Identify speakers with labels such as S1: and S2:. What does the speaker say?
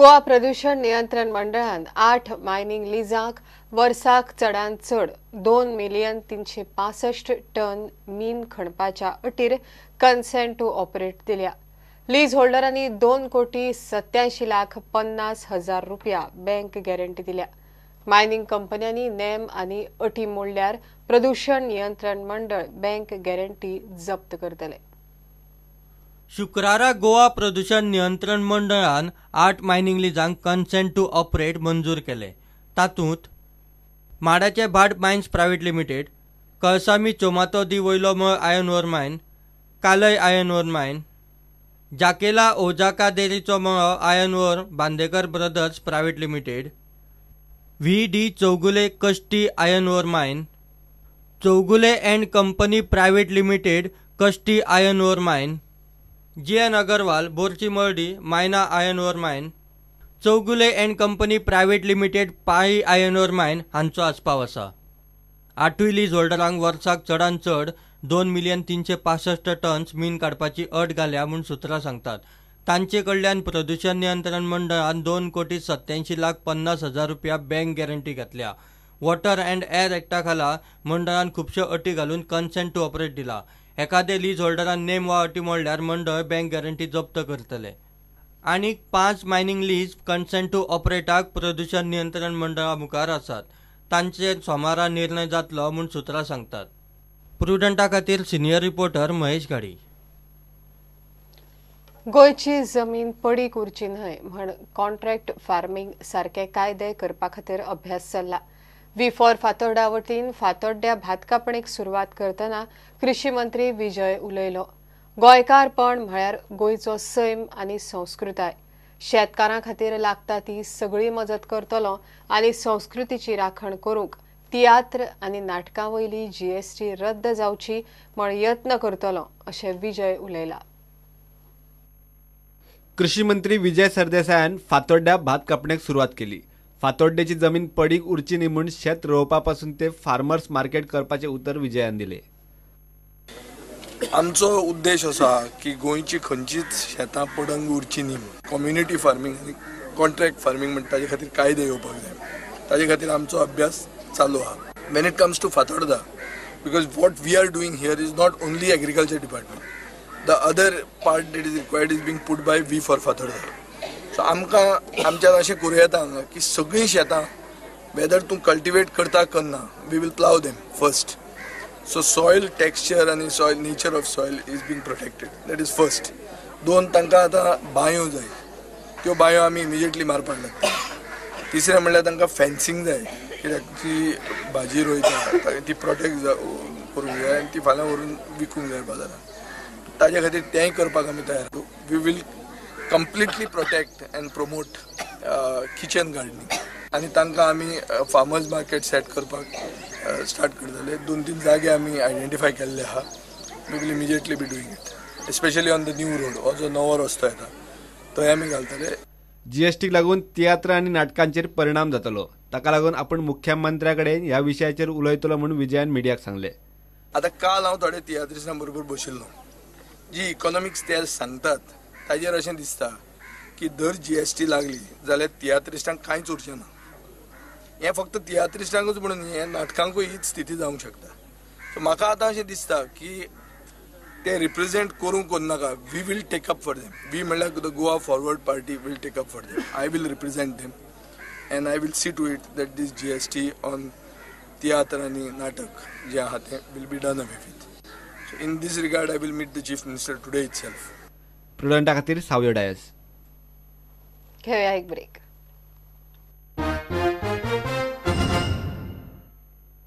S1: गोवा प्रदूषण नियंत्रण मंडळान 8 मायनिंग लिजांक वर्साक चडांत चड 2,365,000 टन मीन खणपाच्या अटीर कन्सेंट टू ऑपरेट दिल्या. लीज होल्डरांनी 2,87,50,000 रुपया बँक गॅरंटी दिल्या. मायनिंग कंपन्यांनी नेम आनी अटी मोडल्यार प्रदूषण नियंत्रण मंडळ बँक गॅरंटी जप्त करतले.
S2: शुक्रारा गोवा प्रदूषण नियंत्रण मंडळान 8 मायनिंग लिजांक कन्सेंट टू ऑपरेट मंजूर केले. तातूंत माडाचे भाट मायन्स प्रायव्हेट लिमिटेड, कळसामी चोमातो दी वयलो मळ iron or mine, कालय iron or mine, जाकेला ओजाका देरीचो मळो iron ore Bandekar brothers private limited, V D Chougule Kashti iron ore mine, Chougule and company private limited Kashti iron ore mine, G N Agarwal Borchi Maldi Mayana iron ore mine, Chougule and company private limited Pali iron ore mine हांचो आस्पाव आसा. 8 lease होल्डरांक वर्साक चडांत चड 2,365,000 turns मीन काडपाची अट घाल्या म्हूण सुत्रां सांगतात. तांचे कडल्यान प्रदूषण नियंत्रण मंडळान 2,87,50,000 रुपया बँक गॅरंटी घेतल्या. वॉटर अँड एअर एक्टा खाला मंडळान खुबश्यो अटी घालून कन्सेंट टू ऑपरेट दिला. एखादे लीज होल्डरान नेम वा अटी मोडल्यार मंडळ बँक गॅरंटी जप्त करतले. आनीक 5 मायनिंग लीज कन्सेंट टू ऑपरेटाक प्रदूषण नियंत्रण मंडळा मुखार आसात. तांचेर सोमारा निर्णय जातलो म्हूण सुत्रां सांगतात. प्रुडंटा खातीर सिनियर रिपोर्टर महेश घाडी.
S1: गोंयची जमीन पडीक उरची न्हय म्हण कॉन्ट्रॅक्ट फार्मींग सारके कायदे करपा खातीर अभ्यास चल्ला. We for Fatorda वतीन फातोड्ड्या भात कापणीक सुरवात करतना कृषी मंत्री विजय उलयलो. गोंयकारपण म्हळ्यार गोंयचो सैम आनी संस्कृताय. शेतकारां खातीर लागता ती सगळी मजत करतलो आनी संस्कृतीची राखण करूंक तियात्र आनी नाटकां वयली जीएसटी रद्द जावची म्हण यत्न करतलो अशें विजय उलयला.
S3: कृषी मंत्री विजय सरदेसायान फातोड्ड्या भात कापणेक सुरवात केली. फातोड्डेची जमीन पडीक उरची न्ही म्हूण शेत रोवपा पासून ते फार्मर्स मार्केट करपाचे उतर विजयान दिले.
S4: आमचो उद्देश आसा की गोंयची खंयचीच शेतां पडंग उरची न्ही. कम्युनिटी फार्मींग आनी कॉन्ट्रॅक्ट फार्मींग म्हणटा ताजे खातीर कायदे येवपाक जाय. ताजे खातीर आमचो अभ्यास चालू आहा. When it comes to Fatorda, because what we are doing here is not only agriculture department, the other part that is required is being put by we for Fatorda. So आमकां आमच्यान अशें करूं येता हांगा की सगळीं शेतां वेदर तूं कल्टिवेट करता करना, we will plough them first. So soil texture आनी soil nature of soil is being protected, that is first. 2, तांकां आतां बांयो जाय, त्यो बांयो आमी इमिजिएटली मारपाक लागता. तिसरें म्हणल्यार तांकां फेन्सींग जाय, कित्याक ती भाजी रोयता ती प्रोटेक्ट करूंक जाय आनी ती फाल्यां व्हरून विकूंक जाय बाजारांत. ताजे खातीर तेंय करपाक आमी तयार. We will completely protect and promote kitchen gardening आनी तांकां आमी फार्मर्स मार्केट सेट करपाक स्टार्ट करतले. 2-3 जागे आमी आयडेंटिफाय केल्ले आहा. We will immediately be doing it, especially on the new road, हो जो नवो रस्तो येता थंय आमी घालतले.
S3: जीएसटीक लागून तियात्र आनी नाटकांचेर परिणाम जातलो, ताका लागून आपण मुख्यमंत्र्या कडेन ह्या विशयाचेर उलयतलो म्हूण विजयान मिडियाक सांगले.
S4: आतां काल हांव थोडे तियात्रिस्तां बरोबर बशिल्लो. जी इकॉनॉमिक्स ते सांगतात ताजेर अशें दिसता की दर जीएसटी लागली जाल्यार तियात्रिस्टांक कांयच उरचें ना. हें फक्त तियात्रिस्टांकूच म्हणून न्ही, हें नाटकांकूय हीच स्थिती जावंक शकता. सो म्हाका आतां अशें दिसता की ते रिप्रेझेंट करूंक कोन्नाका, we will take up for them. We म्हणल्यार the Goa forward party will take up for them. I will represent them and I will see to it that this GST on tiatr आनी नाटक जें आहा तें will be done away with. So in this regard I will meet the chief minister today itself.
S3: प्रुडंटा खातीर सावयो डायस.
S1: घेवया एक break.